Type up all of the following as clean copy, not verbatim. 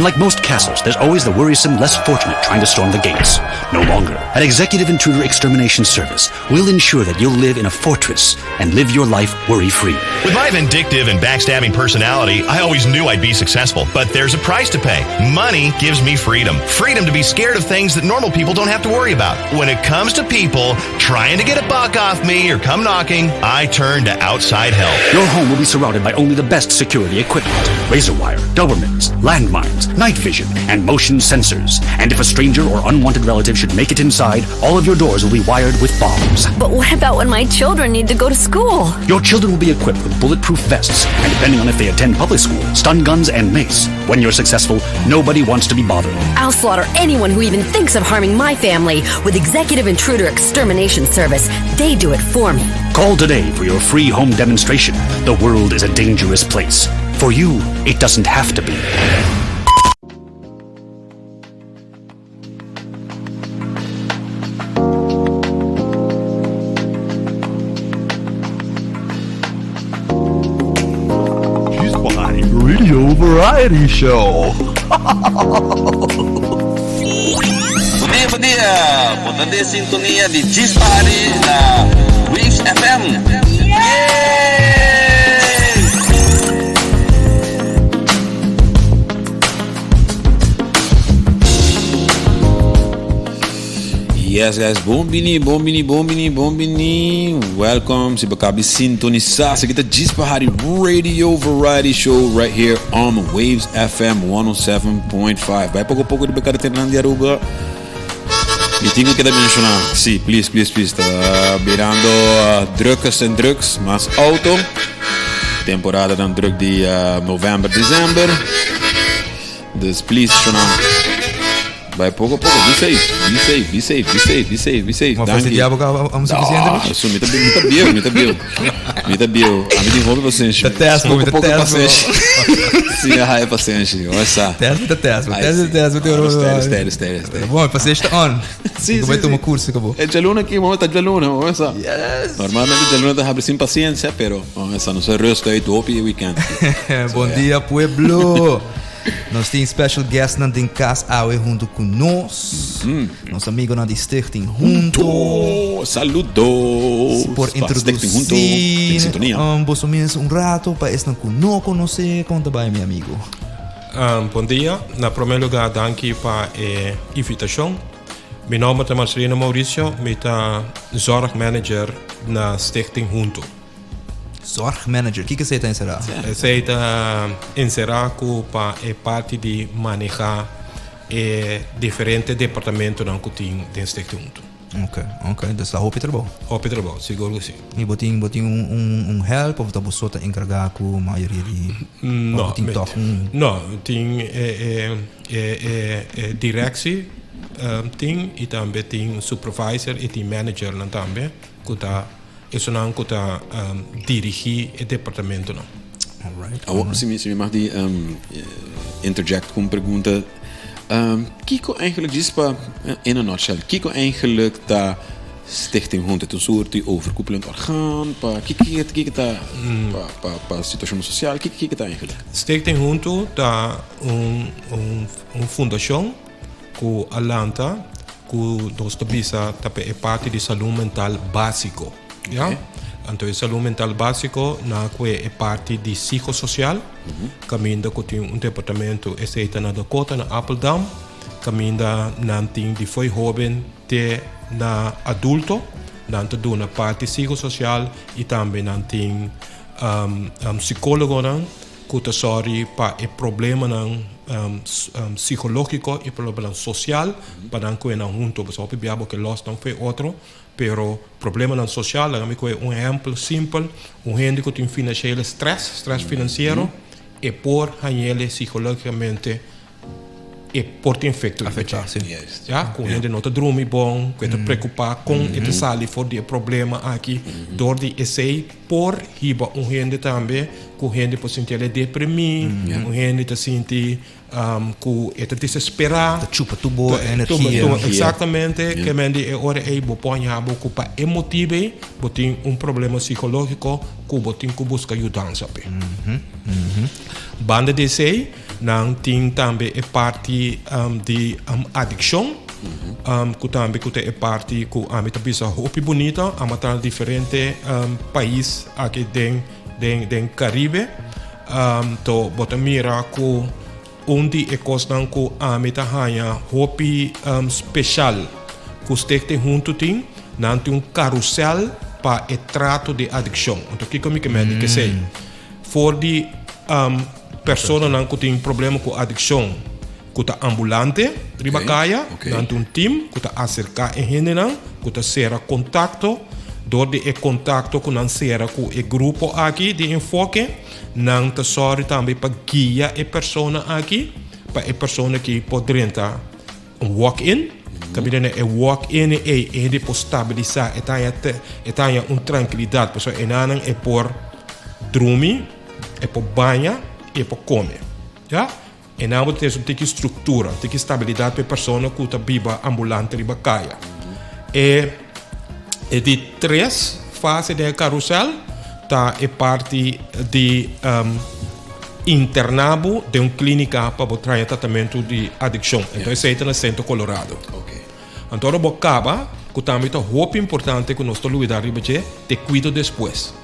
Unlike most castles, there's always the worrisome, less fortunate trying to storm the gates. No longer. At Executive Intruder Extermination Service, we'll ensure that you'll live in a fortress and live your life worry-free. With my vindictive and backstabbing personality, I always knew I'd be successful. But there's a price to pay. Money gives me freedom. Freedom to be scared of things that normal people don't have to worry about. When it comes to people trying to get a buck off me or come knocking, I turn to outside help. Your home will be surrounded by only the best security equipment. Razor wire, Dobermans, landmines, night vision, and motion sensors. And if a stranger or unwanted relative should make it inside, all of your doors will be wired with bombs. But what about when my children need to go to school? Your children will be equipped with bulletproof vests, and depending on if they attend public school, stun guns and mace. When you're successful, nobody wants to be bothered. I'll slaughter anyone who even thinks of harming my family with Executive Intruder Extermination Service. They do it for me. Call today for your free home demonstration. The world is a dangerous place. For you, it doesn't have to be. Radio Variety Show. Bon dia, bon dia! Bo ta den sintonia di Djis Party na Waves FM. Yay! Yes guys, bon bini, bon bini, bon bini, bon bini. Welcome. Si bo a caba di sintonisa, esaki ta Djis Pa Hari Radio Variety Show right here on Waves FM 107.5. Bai poco poco riba carretera di Aruba. Mi tin cu keda menciona, si, please, please, please, ta birando drukkers en drugs, mas auto. Temporada dan druk di november, december. Dus please, shona. Bai poco poco, be safe, be safe, be safe, be safe, be safe, be safe. Ma Danki. fastidia bo ka am suficiente? Ah, so mi ta mi ta bieu, mi ta bieu. Mi ta bieu. A mi tin hopi pasenshi. Ta test bo, mi ta Poco test bo. pasenshi. Si, a haya pasenshi. Ora sa. Test mi ta test bo, Ai, test mi si. test bo. Ah, steady, steady, steady, steady. Bon, pasenshi ta on. Si, Ku bai si, tuma si. curso ka bo. E djaluna aki, mama ta djaluna, mama sa. Yes. Normalmente djaluna ta habri sin paciencia, pero mama sa, nos a rust uit hopi e weekend. Bon dia pueblo. Nos tin special guestnan den cas awe hunto cu nos. Nos amigonan di Stichting Hunto. Saludos. Por pa Stichting Hunto den introduci sintonia. boso mes un rato pa esnan cu no conoce. Con ta bay mi amigo? Bon dia. Na prome lugar danki pa e invitacion. Mi nomber ta Marcelino Mauricio, mi ta zorgmanager na Stichting Hunto. Zorgmanager, kiko esei ta enserá? Esei ta enserá ku pa e parti di manehá e diferente departamentonan ku tin den Stichting Hunto. Ok, ok, dus ta hopi trabou. Hopi trabou, sigur ku si. I bo tin bo tin un un un help of ta bo so ta enkargá ku mayoria di No, of bo tin tòg un. No, tin e e e e e direksie tin i tambe tin supervisor i tin managernan tambe ku ta Esunnan ku ta dirigí e departamentonan. Awor, si mi, si mi mag di interject ku un pregunta. Kiko eigenlijk, djis pa, in a nutshell, kiko eigenlijk ta Stichting Hunto? Ta un soort di overkoepelend orgaan? Pa, kiko, kiko ta pa, pa, pa situashon sosial? Kiko, kiko ta eigenlijk? Stichting Hunto ta un, un, un fundashon ku a lanta ku nos ta bisa ta pa e parti di salú mental básiko. Ya? Anto e salú mental básiko na ku e parti di psikososial, kaminda ku tin un departamento esei ta na Dakota na Appledam, kaminda nan tin di fo'i hóben te na adulto, nan ta duna parti psikososial i tambe nan tin psikólogonan. Ku ta sòri pa e problemanan psikológiko i problemanan sosial pa nan kohe nan huntu. Pasobra hopi bia bo ke lòs nan fo'i otro, pero problemanan sosial, laga mi kohe un ehèmpel simpel, un hende ku tin finansiële strès, strès finansiero, e por hañ'el psikológikamente e por tin efecto riba Afecta, dje. sí. Juist. Ya, ku hende no ta drumi bon, ku e ta preokupá kon e ta sali for di e problema aki. Dor di esei por hiba un hende tambe ku hende por sinti el e deprimí, un hende ta sinti ku e ta desesperá. Ta chupa tur bo energia. Exactamente, ke men di e ora ei bo por haña bo ku pa e motibu ei bo tin un problema psikológiko ku bo tin ku buska yudansa p'e. Banda di esei. Nan tin tambe e parti di adikshon, ku tambe ku ta e parti ku ami ta bisa hopi bunita. Ami a traha na diferente pais aki den den den Karibe. To bo ta mira ku un di e kosnan ku ami ta haña hopi speshal ku Stichting Huntu tin, nan tin un karusèl pa e trato di adikshon. Anto kiko mi ke mende kesei? For di personanan ku tin problema ku adikshon ku ta ambulante riba kaya, nan tin un tim ku ta aserká e hendenan ku ta sera kontakto. Dor di e kontakto ku nan sera ku e grupo aki di enfoke, nan ta sòru tambe pa guia e persona aki pa e persona aki por drenta Un walk-in, kaminda na e walk-in ei e hende por stabilisá, e ta haña e ta haña un trankilidat pasobra enanan e por drumi, e por baña i e por kome. Ya, enan bo ta tin un tiki struktura, un tiki stabilidat pa e persona ku ta biba ambulante riba kaya. E e di tres fase den e karusèl ta e parti di Interná bo den un klínika pa bo traña tratamentu di adikshon. Enton esei ta na Sentro Colorado. Anto ora bo kaba, ku tambe ta hopi importante ku nos ta lubidá riba dje, ta e kuido despues.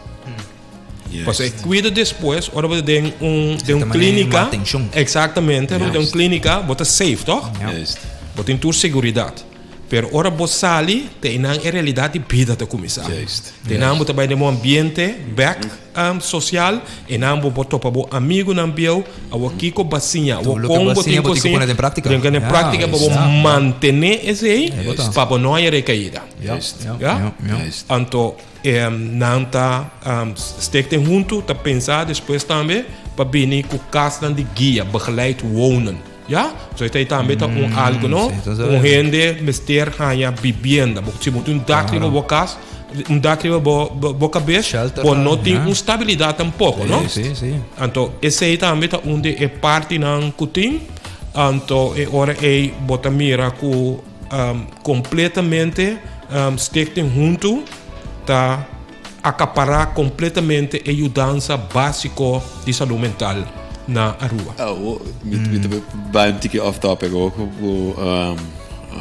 Pasobra e kuido despues, ora bo ta den un den un klínika, eksaktamente, ora bo ta den un klínika, bo ta safe, tòg? Bo tin tur seguridat. Pero ora bo sali, ta einan e realidat di bida ta kuminsá. Ta einan bo ta bai den bo ambiente bèk. Social, einan bo por topa bo amigunan bieu, awor kiko bo a siña, awor kon bo tin ku siña, den pone den práktika pa bo mantené esei pa bo no haya rekaida. Ya? Anto nan ta Stichting Huntu ta pensa despues tambe pa bini ku kasnan di guia, begeleid wonen. Ya? So esei tambe ta un algu no, un hende mester haña bibienda. Bo si bo tin un dak riba bo kas, un dak riba bo bo kabes, bo no tin un stabilidat tampoko, no? Anto esei tambe ta un di e partinan ku tin. Anto e ora ei bo ta mira ku kompletamente Stichting Huntu ta Acapará completamente e yudansa básico di salú mental na Aruba. Awo, mi mi ta bai un tiki off topic awo ku ku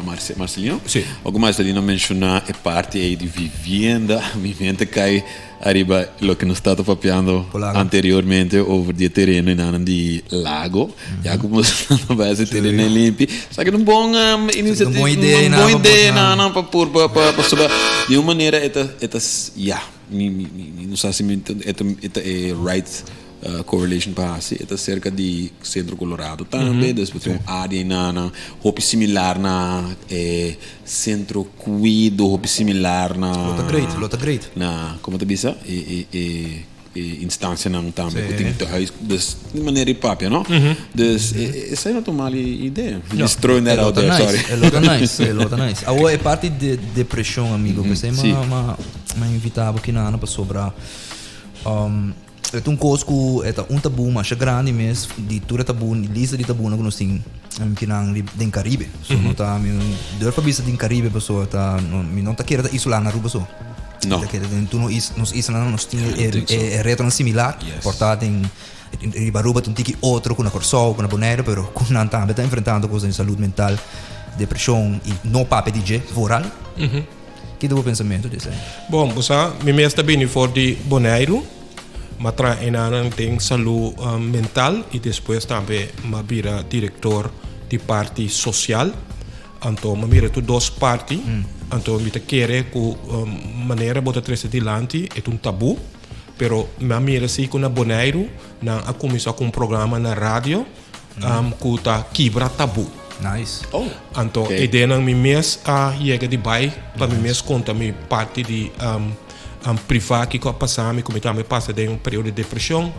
Marcelino. Sí. Awo ku Marcelino menshoná e parti ei di vivienda, mi mente kai ariba loke nos tabata papiando anteriormente over di e tereno enanan di lago. Ya ku nos ta bai hasi tereno ei limpi. Esaki ta un bon inisiativa, un bon idea enanan pa purba pa pasobra di un manera e ta e ta ya mi mi mi no sa si mi ta e ta e ta e right correlation pa hasi e ta serka di Centro Colorado tambe dus bo tin un área enanan hopi similar na e Centro Cuido hopi similar na Lo ta great lo ta great. Na komo ta bisa e e e E instancianan tambe cu tin tehuis, dus di manera di papia, no? Dus esey no ta un mal idea. Just throwing that out there, sorry. E lo ta nice, e lo ta nice. Awor e parti di depresion, amigo, pesey m'a m'a invita bo kinana pasobra e ta un cos cu e ta un tabu masha grandi mes di tur e tabu, lista di tabunan cu nos tin kinan den Caribe. So no ta, mi durf a bisa den Caribe pasobra ta, mi no ta kere ta isola na Aruba so. No. Ta kere den tur nos islanan nos tin e retonan similar. Yes. Por ta den riba Aruba ta un tiki otro ku na Kòrsou, ku na Boneiru, pero ku nan tambe ta enfrentando kos den salud mental, depreshon i no papia di dje vooral. Ki ta bo pensamentu di esei? Bon, bo sa, mi mes ta bini for di Boneiru, m'a traha enanan den salud mental i despues tambe m'a bira direktor di parti sosial. Anto mi a mira tur dos parti, anto mi ta kere ku manera bo ta trese dilanti e ta un tabú, pero mi a mira si ku na Boneiru nan a kuminsá ku un programa na radio ku ta kibra tabú. Nice. Oh. Anto e ideanan mi mes a yega di bai pa mi mes konta mi parti di privá kiko a pasa mi ku mi tambe pasa den un periodo di depreshon.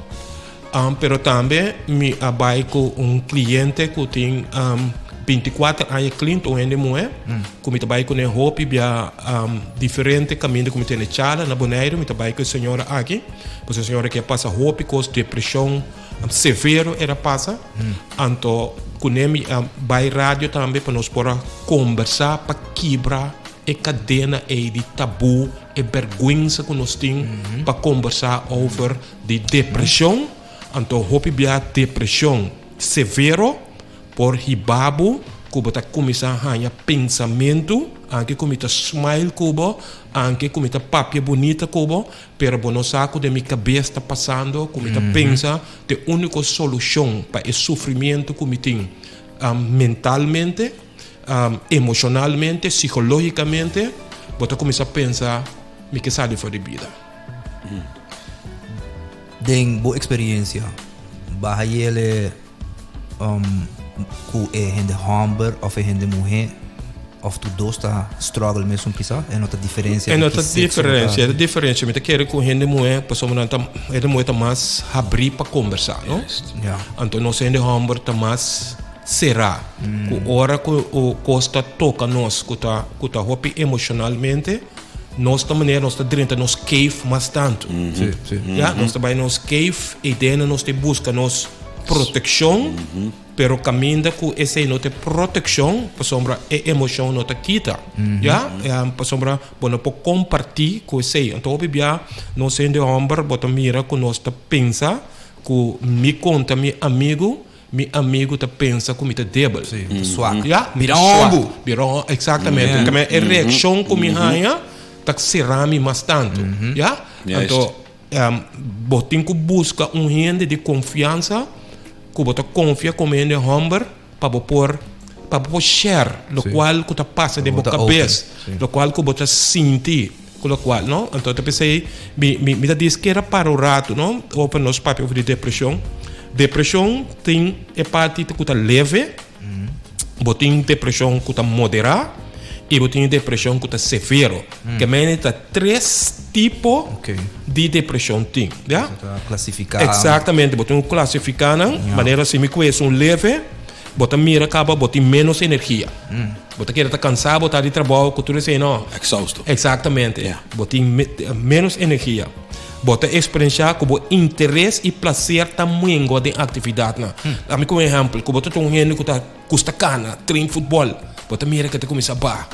Pero tambe mi a bai ku un kliente ku tin 24 aña clean, un hende muhé, ku mi ta bai kuné hopi bia diferente kaminda ku mi tene charla na Boneiru, mi ta bai ku e señora aki, pasobra e señora aki a pasa hopi kos, depreshon severo el a pasa, anto kuné mi a bai radio tambe pa nos por a kombersá pa kibra e kadena ei di tabú, e bèrgwensa ku nos tin pa kombersá over. Di depresion, anto hopi bia depresion. severo por hiba bo ku bo ta kuminsá haña pensamentu, anke ku mi ta smile ku bo, anke ku mi ta papia bunita ku bo, pero bo no sa ku den mi kabes ta pasando, ku mi ta pensa ta e úniko solushon pa e sufrimientu ku mi tin mentalmente, emoshonalmente, sikológikamente, bo ta kuminsá pensa mi ke sali for di bida. Den bo eksperensia, baha yele Ku e hende hòmber òf e hende muhé òf tur dos ta struggle mesun kisa? E no ta diferensia? E no ta diferensia, e ta diferensia. Mi ta kere ku hende muhé pasobra nan ta hende muhé ta mas habrí pa kombersá, no? Anto nos hende hòmber ta mas será. Ku ora ku kos ta toka nos ku ta ku ta hopi emoshonalmente nos ta manera nos ta drenta nos cave mas tantu. Ya, nos ta bai nos cave i dena nos ta buska nos Protekshon, pero kaminda ku esei no ta e protekshon, pasobra e emoshon no ta kita. Ya, pasobra bo no por kompartí ku esei. Anto hopi bia nos hende hòmber bo ta mira ku nos ta pensa ku mi konta mi amigu, mi amigu ta pensa ku mi ta debel. Sí, mi ta swak. Ya, mi ta Bira swak. hombu. Bira hombu, eksaktamente. Kame e reakshon ku mi haña ta sera mi mas tantu. Ya, anto. Bo tin ku buska un hende di konfiansa ku bo ta konfia komo hende hòmber pa bo por pa bo por share lokual ku ta pasa den bo kabes, lokual ku bo ta sinti ku lokual no. Anto ta p'esei mi mi ta dis keda para un ratu no over nos papia over di depreshon. Depreshon tin e parti ku ta leve. Bo tin depreshon ku ta moderá i bo tin depreshon ku ta severo. Ke mene ta tres tipo di depreshon tin. Ya? Klasifiká. Eksaktamente, bo tin ku klasifiká nan. Manera si mi ku esun leve, bo ta mira kaba bo tin ménos energia. Bo ta keda ta kansá, bo ta di trabou ku tur esei no. Eksousto. Eksaktamente. Bo tin ménos energia. Bo ta eksperenshá ku bo interes i plaser ta mengua den aktividatnan. Ami ku un ehèmpel, ku bo ta un hende ku ta gusta kana, train futbòl, bo ta mira ku e ta kuminsá baha.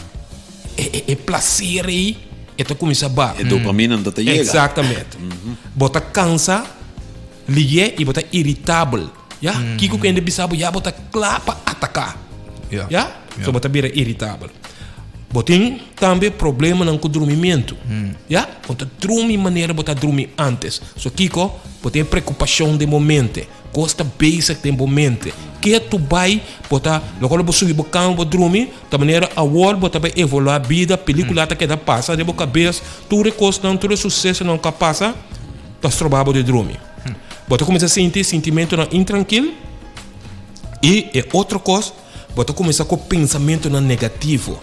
E e e plaser ei e ta kuminsá baha. E dopamina no ta ta yega. Eksaktamente. Bo ta kansa liye i bo ta iritabel. Ya, kiko ku hende bisa bo ya bo ta kla pa ataká. Ya, so bo ta bira iritabel. Bo tin tambe problemanan ku drumimentu. Ya, bo ta drumi manera bo ta drumi antes. So kiko? Bo tin e preokupashon den bo mente. Kos ta bezig den bo mente. Ke tu bai bo ta, loke bo subi bo kama bo drumi, ta manera awor bo ta bai evaluá bida, pelikula ta keda pasa den bo kabes, tur e kosnan, tur e susesonan ku a pasa ta stroba bo di drumi. Bo ta kuminsá sinti sintimentunan intrankil i e otro kos, bo ta kuminsá ku pensamentunan negativo.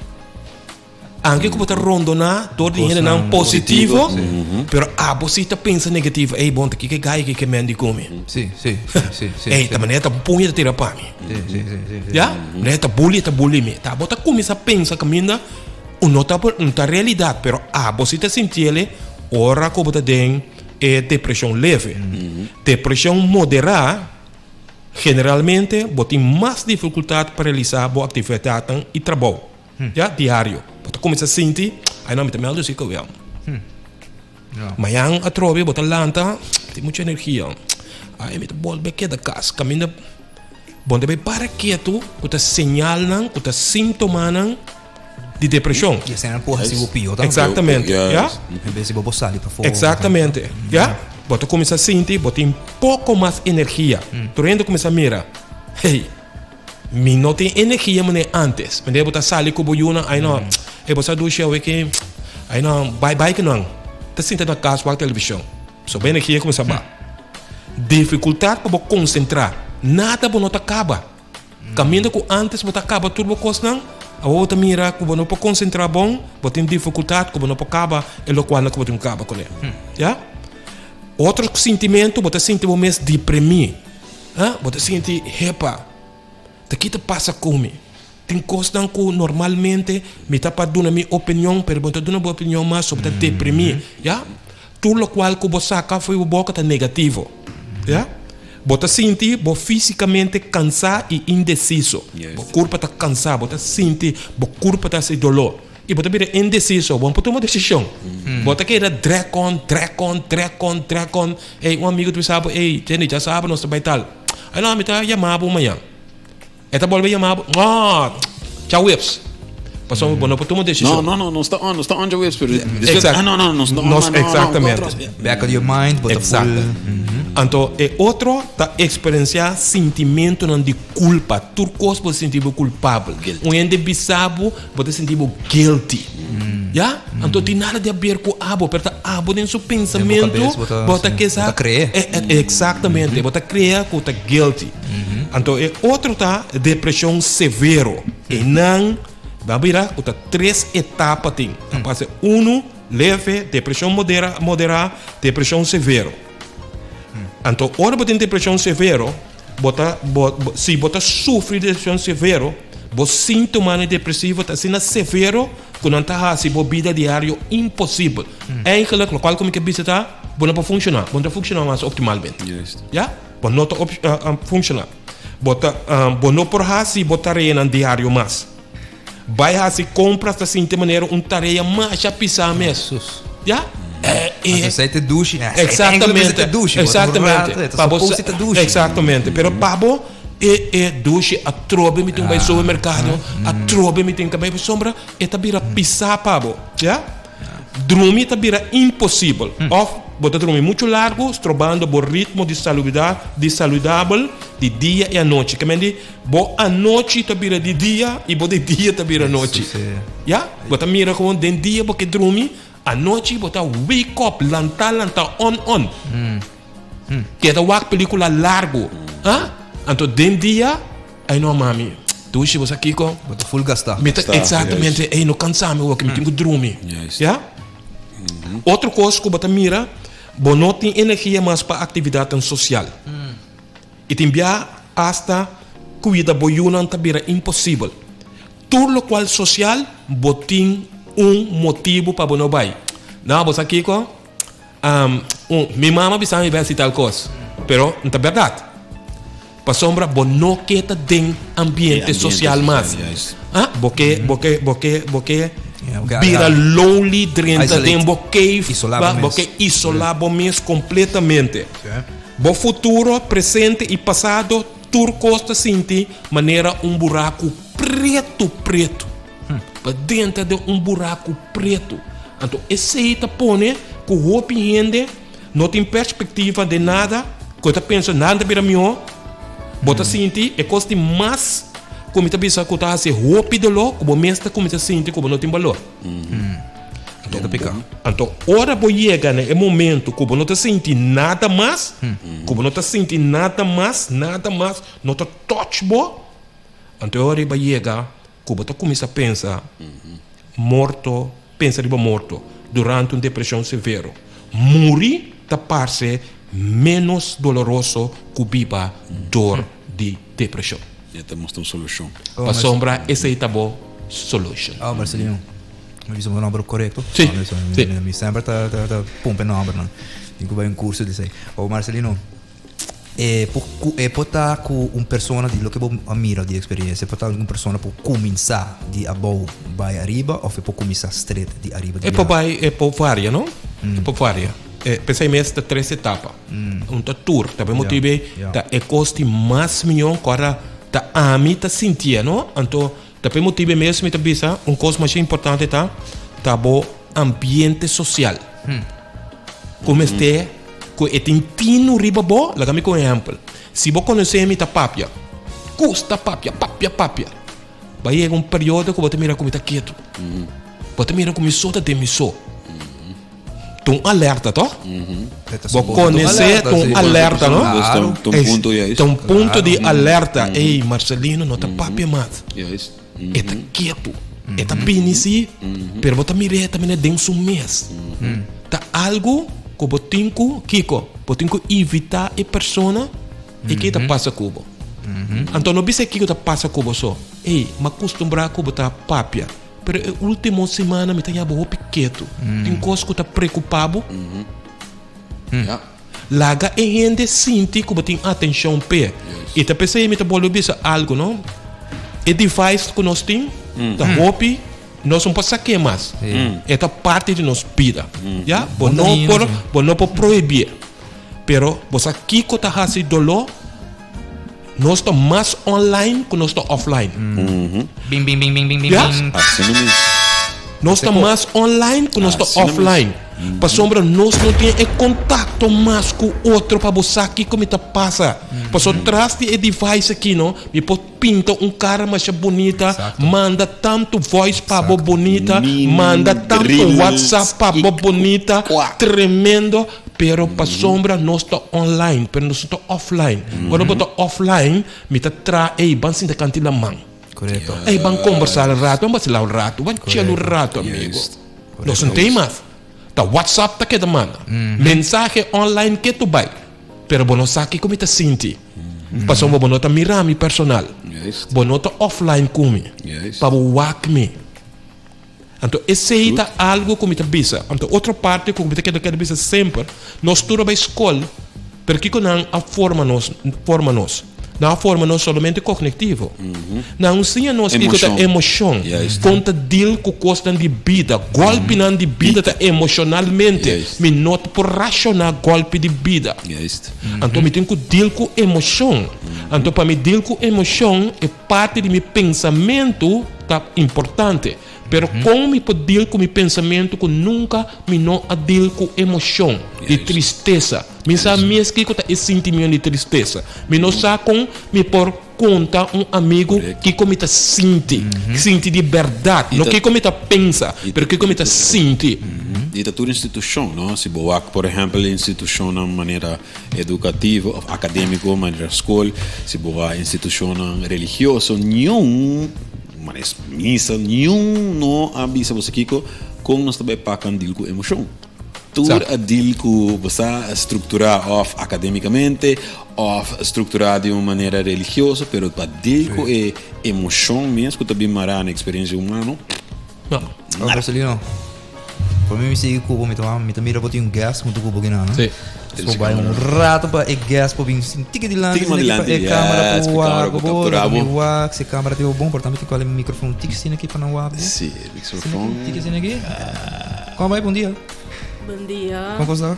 Anke ku bo ta rondoná dor di hendenan positivo, pero abo si ta pensa negativo. Ey, bon, ta kiko e gai kiko e men di ku mi? Sí, sí, sí, sí, sí. Ey, ta manera ta puña ta tira pa mi. Sí, sí, sí, sí, sí. Ya? Manera ta bully, ta bully mi. Ta bo ta kuminsá pensa kaminda un no ta un ta realidat, pero abo si ta sintiel ora ku bo ta den E depresion leve. Depresion moderá, generalmente bo tin mas difikultat pa realisá bo aktividatnan i trabou, ya, diario. Bo ta kuminsá sinti, ai no, mi ta mèldu si kowel. Mañan atrobe bo ta lanta, mi tin mucha energia, ai mi ta bolbe keda kas. Kaminda bo no ta bai para ketu ku ta señalnan, ku ta síntomanan. Di depreshon. Y esei nan por hasi bo pio tambe. Exactamente, ya. En bes di bo por sali pafó. Exactamente, ya. Bo ta kuminsá sinti bo tin poko mas energia. Tur hende kuminsá mira, hey, mi no tin energia manera antes. Manera bo ta sali ku bo yunan, ay no, ey bo sa dushi awe ke, ay no, bai bai ku nan. Ta sinta na kas wak televishon. So bo energia kuminsá baha. Difikultat pa bo konsentrá. Nada bo no ta kaba. Kaminda ku ántes bo ta kaba tur bo kosnan, awor bo ta mira ku bo no por konsentrá bon, bo tin difikultat ku bo no por kaba e lokualnan ku bo tin ku kaba kuné. Ya. Otro sintimentu, bo ta sinti bo mes deprimí. Ha, bo ta sinti, Hepa, ta ki ta pasa ku mi? Tin kosnan ku normalmente mi ta pa duna mi opinion, pero bo no ta duna bo opinion mas, so bo ta deprimí. Ya. Tur lokual ku bo saka for bo boka ta negativo. Ya. Bo ta sinti bo físikamente kansá i indesiso. Bo kurpa ta kansá, bo ta sinti bo kurpa ta hasi doló. I bo ta bira indesiso, bo no por tuma desishon. Bo ta keda drag on, drag on, drag on, drag on. Ey, un amigu ta bisa bo, ey, Jenny, djasabra nos ta bai tal. Ai no, mi ta yama bo mañan. E ta bolbe yama bo, no, djaweps. Pasobra bo no por tuma desishon. No, no, no, nos ta on, nos ta on djaweps, pero despues, ah, no, no, nos no on, Nos, no, no, exactamente. Back of your mind, bo ta Exacto. full. Anto e otro ta eksperensiá sintimentunan di kulpa. Tur kos bo ta sinti bo kulpabel. Guilty. Un hende bisa bo, bo ta sinti bo guilty. Ya? Anto tin nada di haber ku abo, pero ta abo den su pensamentu kabes bo ta- bo ta sí, kesa bo ta krea. E, e, exactamente, bo ta krea ku ta guilty. Anto e otro ta depreshon severo. Einan bo a bira ku ta tres etapa tin. Ta pasa unu leve, depreshon modera, moderá, depreshon severo. Anto ora bo tin depreshon severo, Bo ta, bo, bo, si bo ta sufri di depresion severo, bo síntomanan depresivo ta asina severo ku nan ta hasi bo bida diario imposibel. Eigenlijk, lokual ku mi ke bisa ta, bo no por funshoná, bo no ta funshoná mas optimalmente. Juist. Ya? Bo no ta op, funshoná. Bo ta, bo no por hasi bo tareanan diario mas. Bai hasi kompras ta sinti manera un tarea masha pisá mes. Sus. Ya? Eh, eh. Anto esei ta dushi. Eh, Exactamente. Ta dushi. Exactamente. Pa bo ta dushi. Exactamente. Pero pa bo e e dushi atrobe mi tin bai supermercado, atrobe mi tin ka bai pasobra e ta bira pisá pa bo. Ya? Drumi ta bira imposibel. Of bo ta drumi muchu largu, strobando bo ritmo di salubidat, di saludabel di dia i anochi. Ke men di Bo anochi ta bira di dia i bo di dia ta bira anochi. Ya? Bo ta mira komo den dia bo ke drumi, anochi bo ta wake up, lanta lanta on on. Keda wak pelikula largu. Ha? Anto den dia, ai no mami, dushi bo sa kiko? Bo ta full gastá. Mi ta exactamente, ey no kansa mi awor ke mi tin ku drumi. Ya? Otro kos ku bo ta mira, bo no tin energia mas pa aktividatnan sosial. I tin bia asta kuida bo yunan ta bira imposibel. Tur lokual sosial bo tin un motibu pa bo no bai. No, bo sa kiko? Un, mi mama bisa mi bai hasi tal kos, pero no ta bèrdat. Pasobra bo no ke ta den ambiente sosial mas. Ah, bo ke, bo ke, bo ke, bo ke bira lonely drenta den bo cave, bo ke isolá bo mes kompletamente. Bo futuro, presente i pasado tur kos ta sinti manera un buraku pretu pretu. Pa drenta den un buraku pretu. Anto esei ta pone ku hopi hende no tin perspektiva den nada, ku e ta pensa nada ta bira mihó. Bo ta sinti e kos di mas ku mi ta bisa ku ta hasi hopi doló ku bo mes ta kuminsá sinti ku bo no tin balor. Anto ta piká. Anto ora bo yega na e momento ku bo no ta sinti nada mas, ku bo no ta sinti nada mas, nada mas no ta touch bo, anto e ora ei bo a yega ku bo ta kuminsá pensa morto, pensa riba morto durante un depreshon severo. Muri ta parse ménos doloroso ku biba dor di depreshon. E ta mustra un solushon. Pasobra esei ta bo solushon. Oh, Marcelino. Mi bisa bo nomber korekto? Sí, sí. Mi semper ta ta ta pumpa e nombernan. Tin ku bai un kurso di esei. Oh, Marcelino, e por ku e por ta ku un persona di loke bo a mira di eksperensia, e por ta un persona por kuminsá di abou bai ariba òf e por kuminsá stret di ariba di E por bai, e por varia, no? E por varia. E p'esei mes ta tres etapa. Un ta tur, ta motibu ei ta e kos di mas mion ku ora ta ami ta sintié, no? Anto ta p'e motibu ei mes mi ta bisa un kos masha importante ta ta bo ambiente sosial. Ku mester ku e tin tinu riba bo, laga mi ku un ehèmpel. Si bo konosé mi ta papia, gusta papia, papia, papia. Bo a yega un periodo ku bo ta mira ku mi ta ketu. Bo ta mira ku mi so ta den mi so. Ta un alerta toch? Bo konesé ta un alerta no? Ta un punto juist. Ta un punto di alerta. Ey Marcelino no ta papia mas. E ta ketu. E ta bini si, pero bo ta mir'é ta mira den su mes. Ta algu ku bo tin ku kiko? Bo tin ku evitá e persona i ke ta pasa ku bo. Anto no bisa kiko ta pasa ku bo so. Ey, m'a kustumbrá ku bo ta papia. Pero e ultimo simana mi ta yaba hopi ketu. Tin kos ku ta preokupá bo? Laga e hende sinti ku bo tin atenshon p'e. I ta p'esei mi ta bolbe bisa algu, no? E device ku nos tin ta hopi, nos no por sak'é mas. E ta parti di nos bida. Ya? Bo no por, bo no por prohibié. Pero bo sa kiko ta hasi doló? Nos ta mas online ku nos ta offline. Bing bing bing bing bing bing Ja? bing. Asina mes. Nos ta mas online ku nos ta Asina mes. offline. Pasobra nos no tin e kontakto mas ku otro pa bo sa kiko mi ta pasa. Pasobra tras di e device aki no, mi por pinta un kara masha bunita, manda tantu voice pa bo bunita, Meme, manda tantu reels, WhatsApp pa bo kiko, bunita, kwa. tremendo. Pero pasobra nos ta online, pero nos no ta offline. Ora bo ta offline, mi ta traha, ey, ban sinta kanti laman. Korekto. Ey, ban kombersá un rato, ban basilá un rato, ban chel un rato, amigo. Nos no tin mas. Ta WhatsApp ta keda manda. Mensahe online ke tu bai. Pero bo no sa kiko mi ta sinti. Pasobra bo no ta mira mi personal. Bo no ta offline ku mi. Pa bo wak mi. Anto esei ta algo ku mi ta bisa. Anto otro parti ku mi ta keda keda bisa semper, nos tur a bai skol, pero kiko nan a forma nos, forma nos? Nan a forma nos solamente kognitivo. Nan no siña nos kiko ta emoshon, kon ta deal ku kosnan di bida, gòlpinan di bida ta emoshonalmente. Mi no ta por rashoná gòlpi di bida. Anto mi tin ku deal ku emoshon. Anto pa mi deal ku emoshon, e parti di mi pensamentu ta importante. Pero kon mi por deal ku mi pensamentu ku nunka mi no a deal ku emoshon di tristesa? Mi sa mes kiko ta e sintimiento di tristesa. Mi no sa kon mi por konta un amigu kiko mi ta sinti, sinti di bèrdat, no kiko mi ta pensa, pero kiko mi ta sinti. I ta tur institushon, no? Si bo wak, por ehèmpel, institushonnan manera edukativo òf akadémiko, manera skol, si bo wak institushonnan religioso, niun Manes misa niun no a bisa boso kiko kon nos ta bai pakan deal ku emoshon. Tur a deal ku bo sa strukturá òf akadémikamente òf strukturá di un manera religioso pero pa deal ku e emoshon mes ku ta bin mará na eksperensia humano. No. Oh, Marcelino. Por mi mi sigui cubo, mi ta mi ta mira bo tin un guest hunto cu bo kinan, no? Sí. So bai un rato pa e guest por bin sin tiki dilanti, Tiki mas asina ki pa dilanti, e camera yes, por pa camera wak por bo, captura laga mi bo. wak, si e camera tin bo bon, por tambe tin cual e microfoon tiki asina aki pa nan wak bo. Sí, e Asina microfoon. aki, tiki asina aki. Como bai? Bon dia. Bon dia. Como cosa?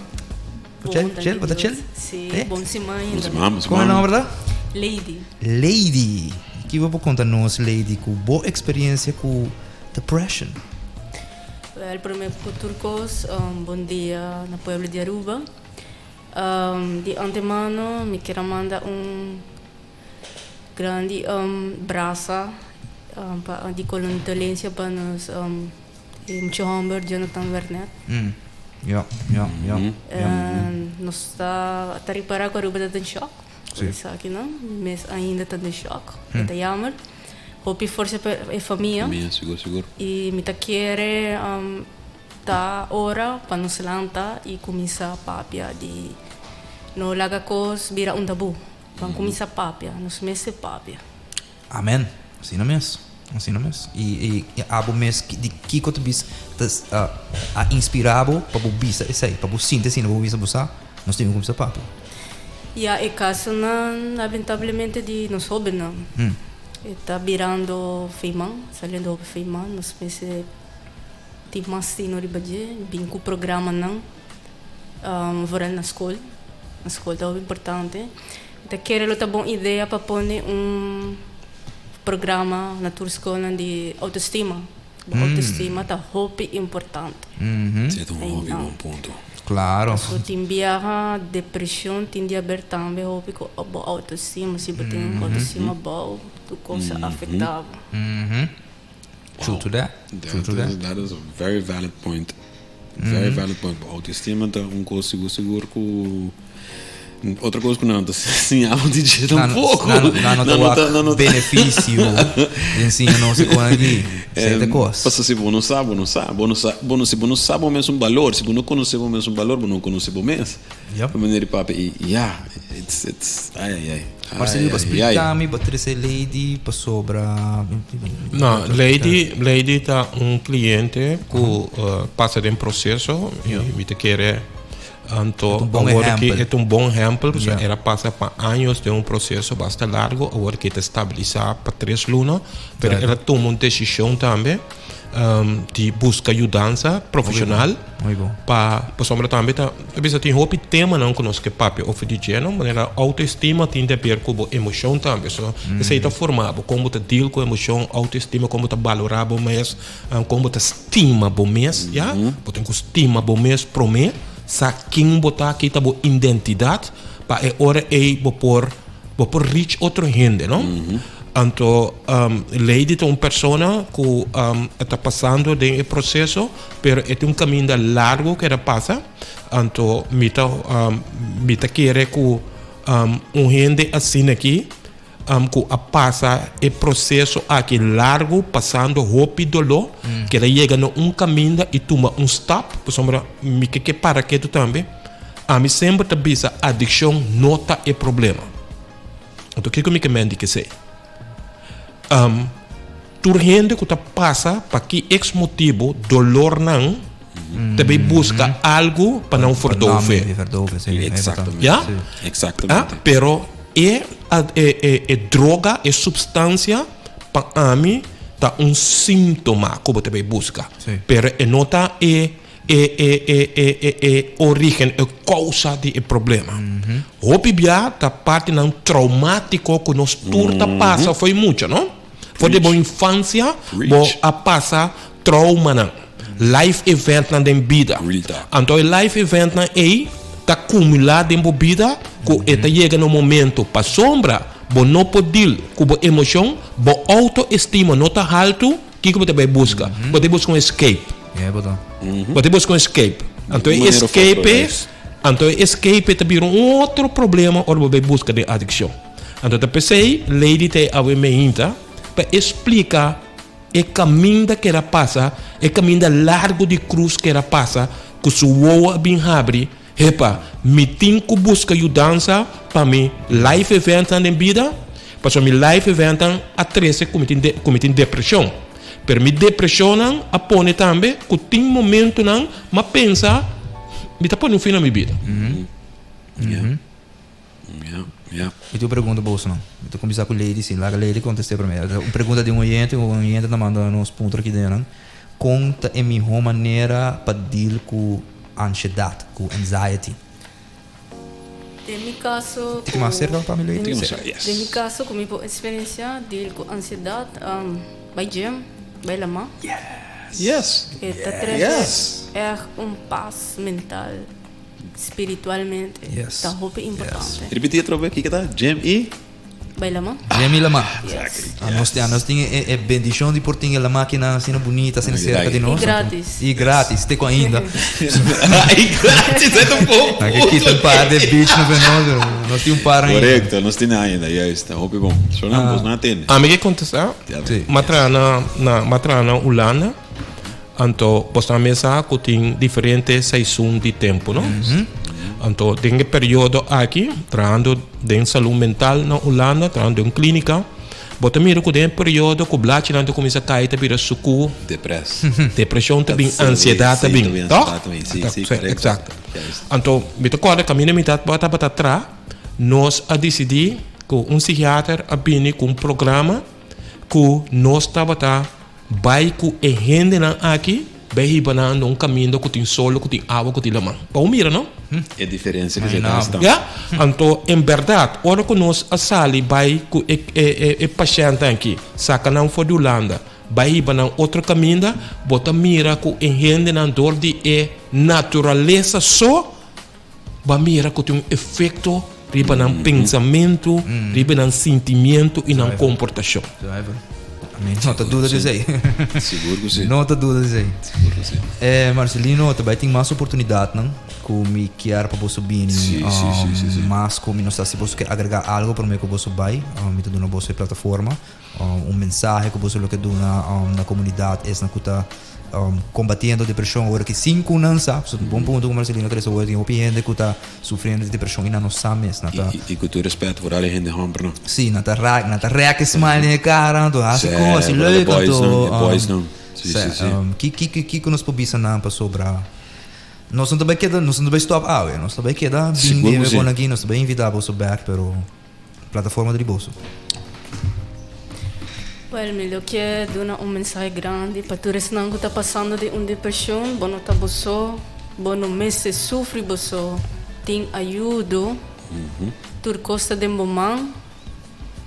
Bon, Chill, danki chill, bo ta Dios. chill? Sí, Eh? bon siman Bon ainda. siman, bon Como e siman. nomber ta? Lady. Lady. Ki bo por conta nos, Lady, cu bo experiencia cu depression? Wel, prome cu tur cos, bon dia na pueblo di Aruba. Di antemano mi kier a manda un grandi brasa pa di condolencia pa nos mucha homber Jonathan Wernet. Ja, ja, ja, ja. Nos ta ta ripara cu Aruba ta den shock cu esaki no, mes ainda ta den shock, e ta jammer. Hopi forsa pa e famia. Famia, sigur, sigur. I mi ta kere ta ora pa nos lanta i kuminsá papia di no laga kos bira un tabú. Ban kuminsá papia, nos mester papia. Amen. Asina mes. Asina mes. I i abo mes di kiko ta bisa ta a inspirá bo pa bo bisa esei, pa bo sinti asina, pa bo bisa bo sa nos tin ku kuminsá papia. Ya e kasonan lamentablemente di nos hobennan e ta birando feiman, saliendo hopi feiman, nos mester tin mas tino riba dje, bin ku programanan vooral na skol, na skol ta hopi importante. Mi ta kere lo ta bon idea pa pone un programa na tur skolnan di autoestima, bo autoestima ta hopi importante. Si ta un hopi bon punto. Claro. Paso tin biaha depresion tin di haber tambe hopi cu bo autoestima. Si bo tin un autoestima abao tur cos a afecta bo. True to that. True to that. That is a very valid point. Very valid point. Bo autoestima ta un cos sigur sigur cu Otro cos cu nan ta siña bo di dje tampoco. Nan no ta wak beneficio di ensiña nos e con aki. Esey ta cos. Pasobra si bo no sa, bo no sa. Bo no sa, bo no, si bo no sa bo mes un balor, si bo no conoce bo mes un balor, bo no conoce bo mes. Yep. E manera di papia y ya, it's, it's, ay ay ay. Marcelino, Ay, ay, ay. splica mi bo trece Lady pasobra. No, Lady, Lady ta un cliente cu pasa den proceso y mi ta kere Anto awor ki e ta un bon ehempel, pasobra el a pasa pa años den un proceso basta largo, awor ki e ta stabilisa pa tres luna, pero el a tuma un decision tambe. um, di buska yudansa profeshonal pa pasobra tambe ta bisa tin hopi temanan ku nos ke papia over di dje no manera autoestima tin di haber ku bo emoshon tambe so esei ta forma bo kon bo ta deal ku emoshon autoestima kon bo ta balora bo mes kon bo ta stima bo mes ya bo tin ku stima bo mes prome sa ken bo ta ki ta bo identidat pa e ora ei bo por bo por reach otro hende no. Anto Lady ta un persona ku e ta pasando den e proseso, pero e tin un kaminda largu ku e ta pasa. Anto mi ta mi ta kere ku un hende asina aki ku a pasa e proseso aki largu pasando hopi doló, keda yega na un kaminda i tuma un stap, pasobra mi ke ke para ketu tambe. Ami semper ta bisa adikshon no ta e problema. Anto kiko mi ke men di kesei? Um, tur hende ku ta pasa pa ki ex motibu dolornan ta bay buska algu pa nan verdove. Exactamente. Ja? Exactamente. Ah, pero e, e, e, e droga, e substansia pa ami ta un síntoma ku bo ta bay buska. Pero e no ta e E e e e e e origen, e kousa di e problema. Hopi bia ta partinan traumatiko ku nos tur ta pasa for e mucha, no? For di bo infansia bo a pasa traumanan, life eventnan den bida. Anto e life eventnan ei ta kumulá den bo bida ku e ta yega na un momento pasobra bo no por deal ku bo emoshon, bo outoestima no ta haltu, Kiko bo ta bai buska? Bo ta buska un escape. Bo ta buska un escape. Anto e escape, anto e escape ta bira un otro problema ora bo bai buska den adikshon. Anto ta p'esei Lady ta e awe meinta pa e splika e kaminda ku el a pasa, e kaminda largu di krus ku el a pasa, ku su wowo a bin habri, hepa, mi tin ku buska yudansa pa mi life eventnan den bida. Pasobra mi life eventnan a trese ku mi tin ku mi tin depreshon. Pero mi depreshonnan a pone tambe ku tin momentunan m'a pensa mi ta pone un fin na mi bida. Ya. Ya, ya. Mi tin un pregunta pa bosonan. Mi ta kuminsá ku Lady, si. Laga Lady kontest'é promé. Un pregunta di un oyente, un oyente ta manda nos puntra aki den nan. Kon ta e mihó manera pa deal ku anshedat, ku anxiety? Den mi kaso ku. Mas serka pa mi lei. Den mi kaso ku mi por eksperensiá deal ku ansiedat, bai gym, bai lamá. Yes. E ta trese ègt un pas mental, spiritualmente. Ta hopi importante. Ripití atrobe, kiko ta? Gym i? Bai lamá. Gym i lamá. Anos tin, anos tin e bendishon di por tin e lamá kinan asina bunita, asina serka di nos. I gratis. I gratis, te ku ainda. I gratis, e ta un bon punto. Nan ke kita un par de beach na nos, pero nos tin un par ainda. Korekto, nos tin ainda, juist. Ta hopi bon. So nan, bos no a tende. Ami ke kontestá, m'a traha na, na, m'a traha na Hulanda, Anto bos ta mesa ku tin diferente seizoen di tempu, no? Anto den e periodo aki, trahando den salú mental na Hulanda, trahando den un klínika, bo ta mira ku den e periodo ku blachinan ta kuminsá kai ta bira suku, Depres. depreshon ta bin, ansiedat ta bin, tòg? Si, si, korekto. Eksakto. Anto mi ta kòrda kaminda mi tabata traha, nos a disidí ku un psikiater a bini ku un programa ku nos tabata Bai ku e hendenan aki, bai hiba nan na un kaminda ku tin solo, ku tin awa, ku tin laman. Bo mira, no? E diferensia ku se ta hasta. Ya? Anto, en bèrdat, ora ku nos a sali bai ku e e e pashèntnan aki, saka nan for di Hulanda, bai hiba nan otro kaminda, bo ta mira ku e hendenan dor di e naturalesa so, bo a mira ku tin un efekto riba nan pensamentu, riba nan sintimientu i nan komportashon. No ta duda di esei. Sigur ku si. No ta duda di esei. Sigur ku si. Eh, Marcelino, ta bai tin mas oportunidatnan ku mi kier pa boso bini. Si, si, si, si, si. Mas ku mi no sa si boso ke agregá algo promé ku boso bai. Mi ta duna boso e plataforma. Un mensahe ku boso lo ke duna na komunidat esnan ku ta kombatiendo depreshon awor aki sin ku nan sa. So bon punto ku Marcelino trese awor tin hopi hende ku ta sufriendo di depreshon i nan no sa mes. Nan ta. I ku tur respèt foral e hende hòmber no. Si, nan ta rak, nan ta rèk e smile den e kara anto hasi kos, hasi leuk anto. E boys nan. Si, si, si. Ki ki kiko nos por bisa nan pasobra nos no ta bai keda, nos no ta bai stòp awe, nos ta bai keda bin den e bon aki, nos ta bai invitá boso bèk pero. Plataforma di boso. Well, mi lo ke duna un mensahe grandi pa tur esnan ku ta pasando den un depreshon, bo no ta bo so, bo no mester sufri bo so, tin ayudo, tur kos ta den bo man,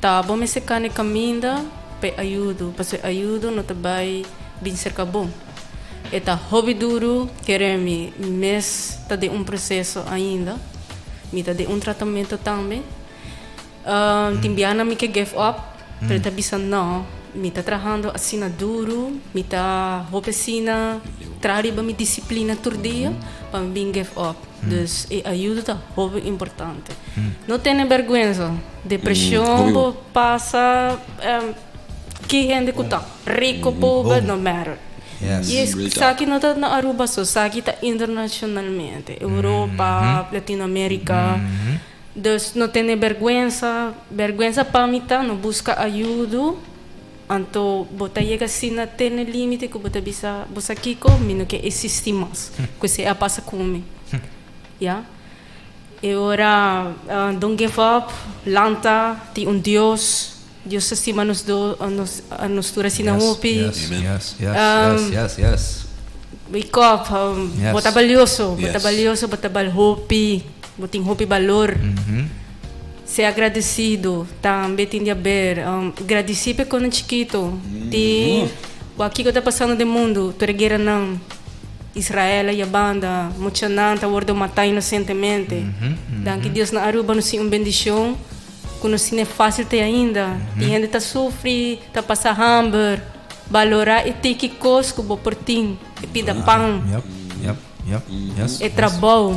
ta bo mester kane kaminda pa e ayudo, pasobra e ayudo no ta bai bin serka bo. E ta hopi duru, kere mi mes ta den un proseso ainda, mi ta den un tratamento tambe. Tin biaha mi ke give up, pero ta bisa no, mi ta trahando asina duru, mi ta hopi asina traha riba mi disiplina tur dia pa mi bin give up. Dus e ayuda ta hopi importante. No tene berguensa, depresion bo pasa ki hende ku ta, rico, pober, no matter. I esaki no ta na Aruba so, esaki ta internacionalmente, Europa, Latinoamerica. Dus no tene berguensa, berguensa pa mi ta no buska ayudo, anto bo ta yega asina te na limite ku bo ta bisa bo sa kiko mi no ke existi mas, ku esei a pasa ku mi, ya. E ora don't give up, lanta, tin un Dios, Dios ta stima nos do nos nos tur asina hopi. Yes, yes, yes, yes, yes, yes. Wake up, bo ta balioso, bo ta balioso, bo ta bal hopi, bo tin hopi balor. Sea agradecido, tambe tin di haber. Gradisí p'e konan chikito. Tin wak kiko ta pasando den mundu, tur e gueranan, Israel a yabanda, muchanan ta wordo matá inosentemente. Danki Dios na Aruba nos tin un bendishon ku nos tin e fásil te ainda. Tin hende ta sufri, ta pasa hamber. Balorá e tiki kos ku bo por tin, e pida pan, Yep, yep, yep, yes, e trabou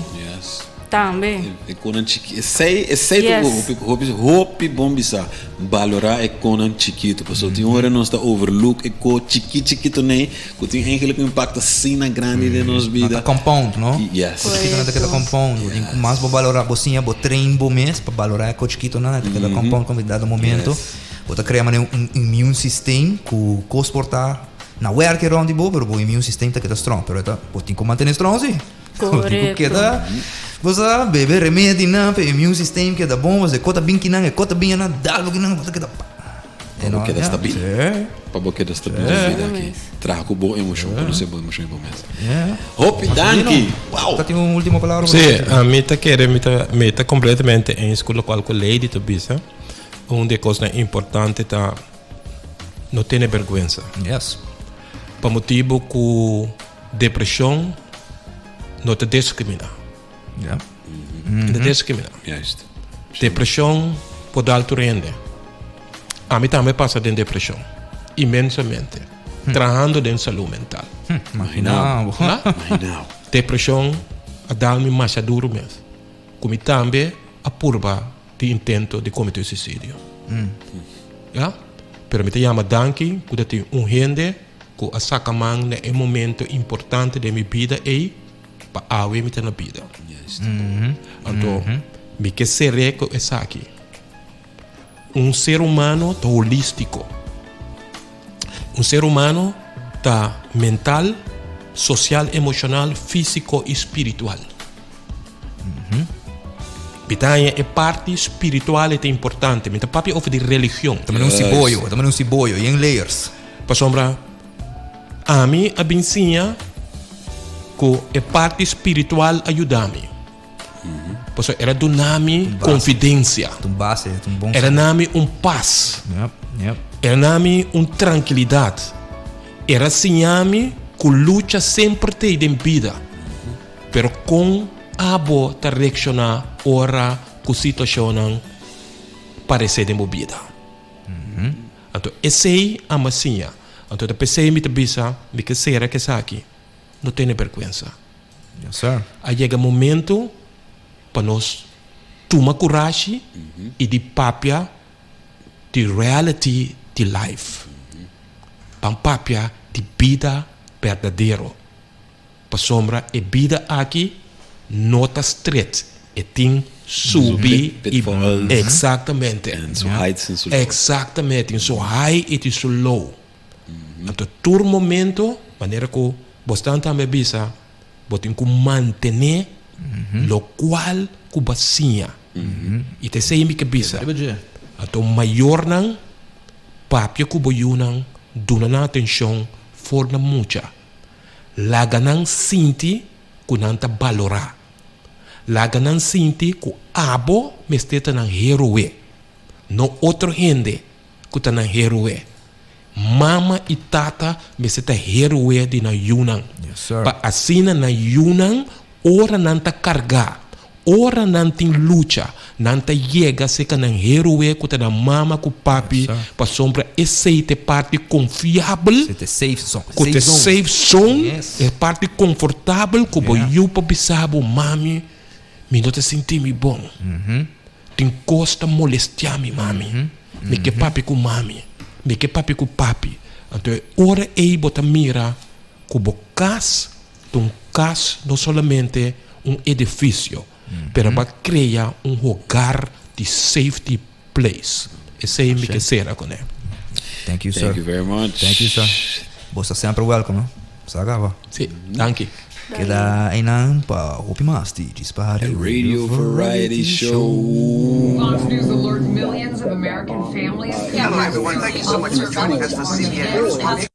tambe. E konan chiki, esei, esei ta hopi, hopi, hopi bon bisa. Balorá e konan chikitu, pasobra tin ora nos ta overlook e ko chiki chikito nei, ku tin eigenlijk un impakto asina grandi den nos bida. Nan ta compound, no? Yes. Ko chikitonan ta keda compound. Bo tin ku mas bo balorá, bo siña, bo train bo mes pa balorá e ko chikitonan, e ta keda compound kon dado momento. Bo ta krea manera un immune system ku kos por ta na werk rond di bo, pero bo immune system ta keda strong. Pero e ta, bo tin ku mantene strong si. Bo tin ku keda, bo sa, bebe remedinan pa e immune system keda bon, pasobra e kos ta bin kinan, e kos ta bin anan, dal bo kinan, bo ta keda pa. Pa bo keda stabil. Pa bo keda stabil den bida aki. Traha ku bo emoshon, konosé bo emoshon i bo mes. Hopi danki! Wow! Ta tin un ultimo palabra? Si, ami ta kere, mi ta, mi ta kompletamente eens ku lokual ku Lady ta bisa. Un di e kosnan importante ta no tene bergwensa. Yes. Pa motibu ku depreshon no ta diskriminá. Ja. No ta diskriminá. Juist. Depreshon por dal tur hende. Ami tambe pasa den depreshon. Inmensamente. Trahando den salú mental. Imaginá bo. Imaginá bo. Depreshon a dal mi masha duru mes. Ku mi tambe a purba di intento di comete suicidio. Ya? Pero mi ta yama danki cu ta tin un hende cu a saca man na e momento importante den mi bida ey pa awe mi ta na bida. Anto mi ke cere cu esaki. Un ser humano ta holistico. Un ser humano ta mental, social, emocional, fisico y spiritual. Mi ta haña e parti spiritual e ta importante. Mi ta papia over di religion. Ta manera un siboyo, ta manera un siboyo, yen layers. Pasobra ami a bin siña ku e parti spiritual a yuda mi. Pasobra era duna mi konfidensia. Un base, un bon Era na mi un pas. Yep, yep. Era na mi un trankilidat. Era siña mi ku lucha semper t'ei den bida. Pero kon abo ta reakshoná ora ku situashonnan paresé den bo bida? Anto esei amo a siña. Anto ta p'esei mi ta bisa, mi ke sera ku esaki, no tene bèrgwensa. A yega momentu pa nos tuma kurashi i di papia di reality di life. Ban papia di bida berdadero. Pasobra e bida aki no ta stret, e tin subi i Exactamente. Exactamente, tin su high i tin su low. Anto tur momento, manera ku bosnan tambe a bisa, bo tin ku mantené lokual ku bo a siña. I ta esei mi ke bisa. Anto mayornan. Papia ku bo yunan, duna nan atenshon, forma mucha. Laga nan sinti ku nan ta balorá. Laga nan sinti ku abo mester ta nan héroe, no otro hende ku ta nan héroe. Mama i tata mester ta héroe di nan yunan, pa asina nan yunan ora nan ta kargá, ora nan tin lucha, nan ta yega serka nan héroe ku ta nan mama ku papi, pasobra esei ta e parti konfiabel, ku ta e safe zone, e parti konfortabel ku bo yu por bisa bo, Mami, mi no ta sinti mi bon. Tin kos ta molestiá mi, mami. Mi ke papia ku mami. Mi ke papia ku papi. Anto e ora ei bo ta mira ku bo kas ta un kas no solamente un edifisio, pero bo a krea un hogar di safety place. Esei mi ke sera kuné. Thank you, sir. Thank you very much. Thank you, sir. Bo ta semper welcome, no? Sa kaba. Sí, danki. Keda einan pa hopi mas di Djis Pa Hari Radio Variety Show. Fox News alert millions of American families. Hello everyone, thank you so much for joining us for CBN News.